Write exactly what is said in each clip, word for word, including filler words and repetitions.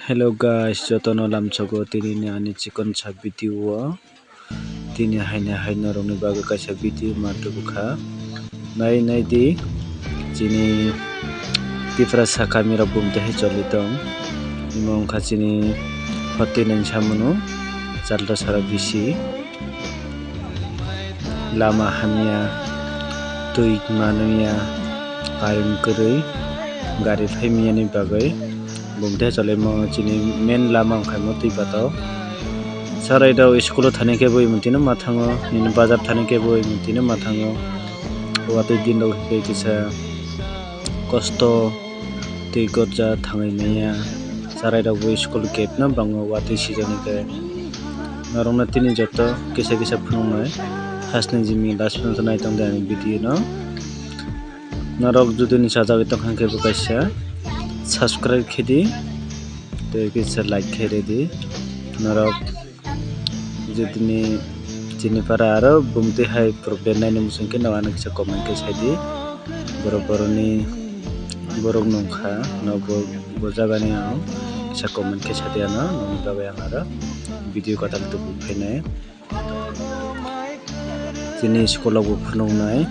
Hello guys, jotono lamsogo tini ni ani chikon sa video o. Tini haino hai norokni bagwi kaisa video ma tubukha. Nai nai di, chini Tiprasa kami rok bumtwi hai choli tong. Imo wngkha chini forty nine samano, Chalta sara bisi. Lama hamya, twi manwya, current kwrwi, gari phaimyani bagwi bumtwi cholaimo chini main lama wngkhaimo twi bato. Sarai rok school o thani khe bo imwtwino ma thango, nini bazar thani khe bo imwtwino ma thango. Watwi din rok khe kisa kosto twi gorja thangwi manya. Sarai rok bo school gate no bango watwi sijani khe. Norokno tini joto kisa kisa phunuknai. First ni jimi last phrang naitong de ani video no. Norok jodi ni sajagwi tongkha khe bo kaisa subscribe khe di. Tei kisa like khe rw di. Norok jodi ni chini para aro bumtwi hai problem nai ni muchung khe no ano kisa comment khe sai di. Borok borok ni borok nungkha no bo, bo jaga ni ang kisa comment khe sai di ano nini bagwi ang aro video kwtal tubui phainai. Chini school o bo phunuknai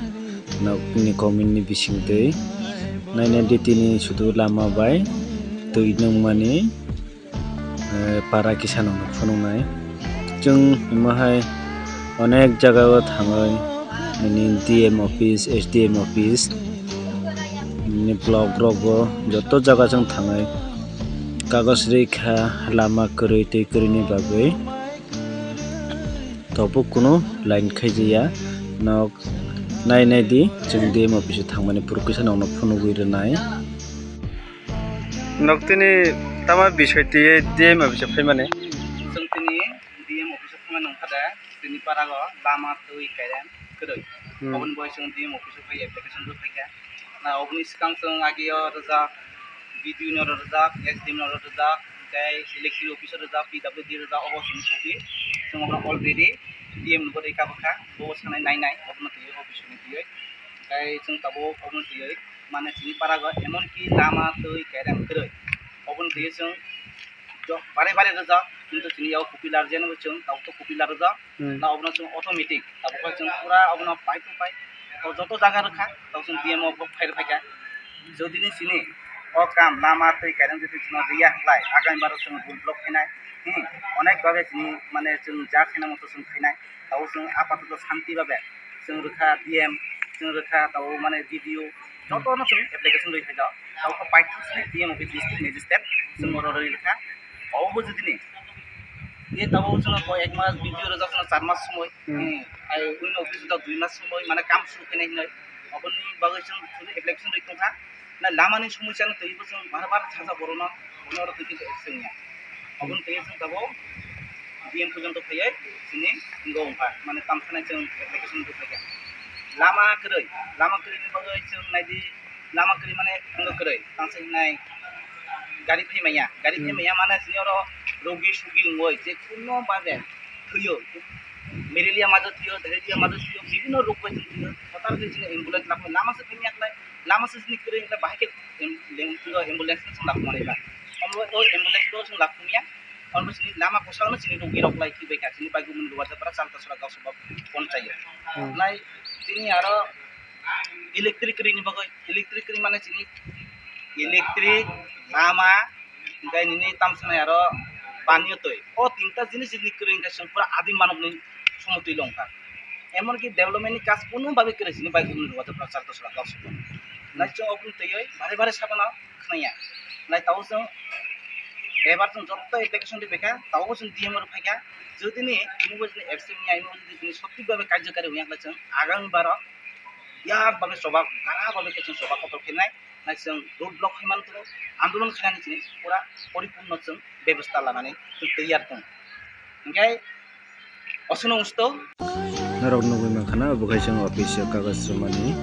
nokni comment ni bisingtwi. Nainai di tini sudu lama bai twi nungmani, eh, para kisa no phunuknai. Chwng imo hai onek jaga o thangwi nini D M office, S D M office, nini block rogo joto jaga chwng thangwi kagoj rikha lama kwrwi twi kwrwini bagwi. Tabuk kunu line khaijaya. Nok nai nai di, chwng D M office o thangmani purukisa nokno phunugwi rwnai. Nok tini tama bisai twi D M office o phaimani? Chwng tini D M office o phaimani nongkha de, tini para o lama twi current kwrwi. Hmm. Oboni bagwi chwng D M office o phai application rw phaikha. Na oboni swkang chwng ageo rwjak, B D O no rwjak, S D M no rwjak, tei electric office o rwjak, P W D rwjak, obo chwng suki. Chwng obo already D M no bo rika bwkha, bo sanai nai nai, obono twiwi office ni twiwi. Tei chwng tabuk obono twiwi, mane chini para go emon ki lama twi kerem kwrwi. Obono twiwi chwng jo-, bare bare rwjak, kintu chini yago popular jeno chwng tabuk to popular rwjak. Hmm. Na obono chwng automatic, tabuk khe chwng pura obono pipe to pipe, o joto jaga rwkha, tabuk chwng D M o bo phai rwphaikha. Jodi ni chini o kam lama twi kairang jodi chwng riya hinlai, agami baro chwng road block khainai, hmm, onek bhabe chini mane chwng ja khaina moto chwng khainai, tabuk chwng apatoto shanti bhabe chwng rwkha D M, chwng rwkha tabuk mane B D O, jotono chwng application rwi phaikha, tabuk paithak sini D M office district magistrate chwng oro rwi rwkha. Obo jodi ni, e tabuk chwng koi ek mas B D O rwjak chwng char mas somoi, hmm, ai wngno office rwjak dui mas somoi, mane kam suru khainai hinwi, oboni bagwi chwng suru application rwi tongkha. Na lama ni somosya no twibo chwng bar bar saja borok no, bono oro twi khe action ya. Oboni twi chwng tabuk D M porjonto phaiwi chini ngo wngkha, mane tamsanai chwng application rwkha. Lama kwrwi, lama kwrwi ni bagwi chwng naidi, lama kwrwi mane wngkha kwrwi, tangsa hinai gari phai maya, gari phai maya mane chini oro rogi sugi wngwi je kuno babe thwiyo, malaria majo thwiyo, diarrhea majo thwiyo, bibhinno rog bai chwng thwiyo, hotar khe chini ambulance lakho, lama se phai maya khlai, lama se chini kwrwi wngkha bahai khe em-, leng-, ambulance no chwng lakhumani ba. Omo o ambulance no chwng lakhumya, omo chini lama kosa no chini rogi rok lai thwi bai kha, chini bai gumuni Rwajapara, Chaltasora, Gausaba, Ponchayat. Hmm. Lai tini aro electric kwrwi ni bagwi, electric kwrwi mane chini electric, lama, hingke nini tamsanai aro paniyo twi. O tinta jinis ni kwrwi hingke chwng pura adim manok ni somotwi longkha. Emonki development ni kaam kunu bagwi kwrwi chini bai gumuni Rwajapara, Chaltasora, Gausaba. Lai chwng oboni twiwi bare bare sabana khnaya. Lai tabuk chwng ebar chwng jotto application rwi phaikha, tabuk chwng D M rw phaikha. Jodi ni tini bo chini absent ya, imo jodi chini sothik bhabe karjokari wngya khlai chwng agami baro yak bhabe choba, gara bhabe khe chwng choba kotor khainai. Nai chwng road block khai mano, andolon khainani chini pura poripurno chwng bebosta lanani chwng tiyar tong. Hingke Osuno usto. Norok nugwi mankha na, obo khe chwng office o kagoj rwmani.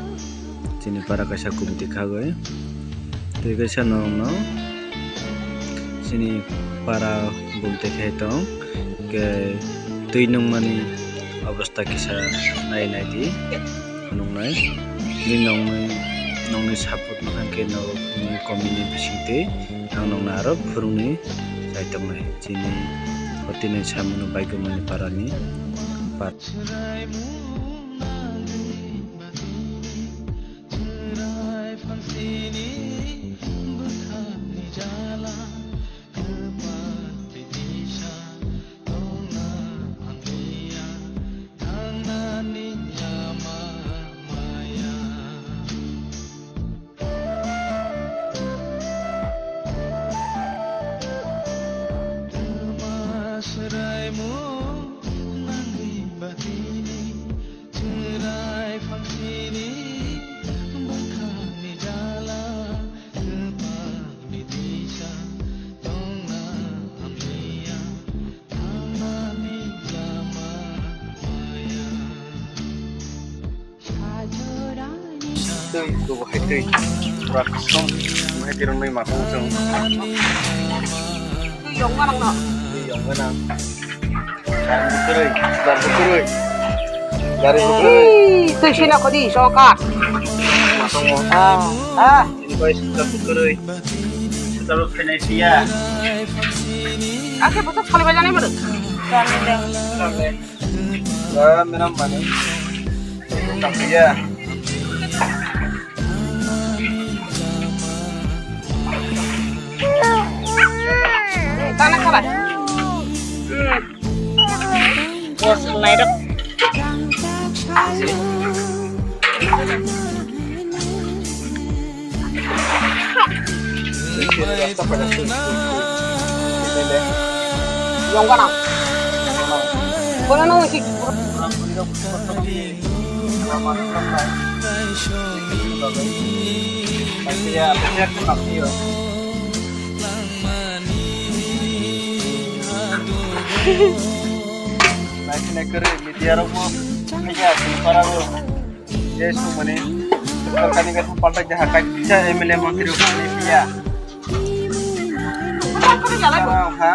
Chini para kaisa committee khagwi. Tei kaisa norokno chini para bumtwi khe tong. Khe twi nungmani obostha kisa nai nai di. Phunuknai. Tini nokni, nokni support mankha khe norokni committee ni bisingtwi ang nokno aro phwrwngni Tongnai chini hotini samano Baigomani parani par- Twi, tubu hai twi. Pura kosong. Hai twi rwnwi ma tong chwng. Twi yong ma nang no. Twi yong ma nang. Gari bukurwi, gari bukurwi. Gari bukurwi. Ei, twi sina khodi, sokat. Ma tongo. Ah, ah. Ini bai suka bukurwi. Suka lu kena sia. Ake bosok sali bajani madu. Ah, menam mani. Iya. Tana kala. Hmm. Bos, nairok. Yong kana. Kono nung si. Naikhe naikhe media rok bo, media sini para bo. Yes, mane, sorkar ni gatu palta jaha kaisa M L A montri rok ni ya. Ha?